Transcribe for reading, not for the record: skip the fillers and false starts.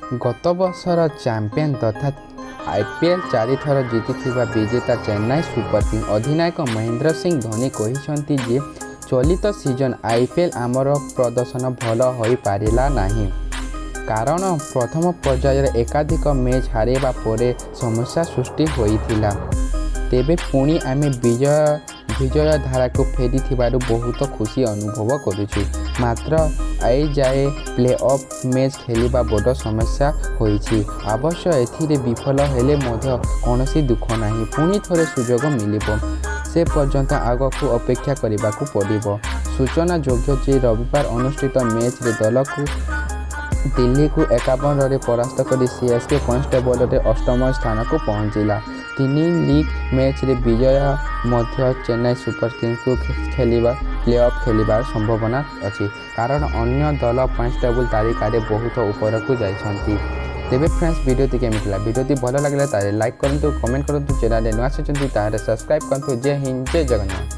ଗତ ବର୍ଷର ଚାମ୍ପିୟନ ତଥା ଆଇପିଏଲ୍ ଚାରିଥର ଜିତିଥିବା ବିଜେତା ଚେନ୍ନାଇ ସୁପର କିଙ୍ଗ୍ ଅଧିନାୟକ ମହେନ୍ଦ୍ର ସିଂ ଧୋନି କହିଛନ୍ତି ଯେ, ଚଳିତ ସିଜନ ଆଇପିଏଲ୍ ଆମର ପ୍ରଦର୍ଶନ ଭଲ ହୋଇପାରିଲା ନାହିଁ। କାରଣ ପ୍ରଥମ ପର୍ଯ୍ୟାୟରେ ଏକାଧିକ ମ୍ୟାଚ୍ ହାରିବା ପରେ ସମସ୍ୟା ସୃଷ୍ଟି ହୋଇଥିଲା। ତେବେ ପୁଣି ଆମେ ବିଜୟ ଧାରାକୁ ଫେରିଥିବାରୁ ବହୁତ ଖୁସି ଅନୁଭବ କରୁଛୁ। ମାତ୍ର ଏଯାଏ ପ୍ଲେ ଅଫ୍ ମ୍ୟାଚ୍ ଖେଳିବା ବଡ଼ ସମସ୍ୟା ହୋଇଛି। ଅବଶ୍ୟ ଏଥିରେ ବିଫଳ ହେଲେ ମଧ୍ୟ କୌଣସି ଦୁଃଖ ନାହିଁ। ପୁଣି ଥରେ ସୁଯୋଗ ମିଳିବ। ସେ ପର୍ଯ୍ୟନ୍ତ ଆଗକୁ ଅପେକ୍ଷା କରିବାକୁ ପଡ଼ିବ। ସୂଚନାଯୋଗ୍ୟ ଯେ, ରବିବାର ଅନୁଷ୍ଠିତ ମ୍ୟାଚ୍ରେ ଦିଲ୍ଲୀକୁ 51 ରନରେ ପରାସ୍ତ କରି ସିଏସ୍କେ ପଏଣ୍ଟ ଟେବୁଲରେ ଅଷ୍ଟମ ସ୍ଥାନକୁ ପହଞ୍ଚିଲା। ତିନି ଲିଗ୍ ମ୍ୟାଚ୍ରେ ବିଜୟ ମଧ୍ୟ ଚେନ୍ନାଇ ସୁପର କିଙ୍ଗକୁ ପ୍ଲେ ଅଫ୍ ଖେଳିବାର ସମ୍ଭାବନା ଅଛି। କାରଣ ଅନ୍ୟ ଦଳ ପଏଣ୍ଟ ଟେବୁଲ ତାଲିକାରେ ବହୁତ ଉପରକୁ ଯାଇଛନ୍ତି। ତେବେ ଫ୍ରେଣ୍ଡସ୍, ଭିଡ଼ିଓଟି କେମିତି ଥିଲା? ଭିଡ଼ିଓଟି ଭଲ ଲାଗିଲେ ତାହେଲେ ଲାଇକ୍ କରନ୍ତୁ, କମେଣ୍ଟ କରନ୍ତୁ। ଚ୍ୟାନେଲରେ ନୂଆ ଆସିଛନ୍ତି ତାହେଲେ ସବସ୍କ୍ରାଇବ୍ କରନ୍ତୁ। ଜୟ ହିନ୍ଦ, ଜୟ ଜଗନ୍ନାଥ।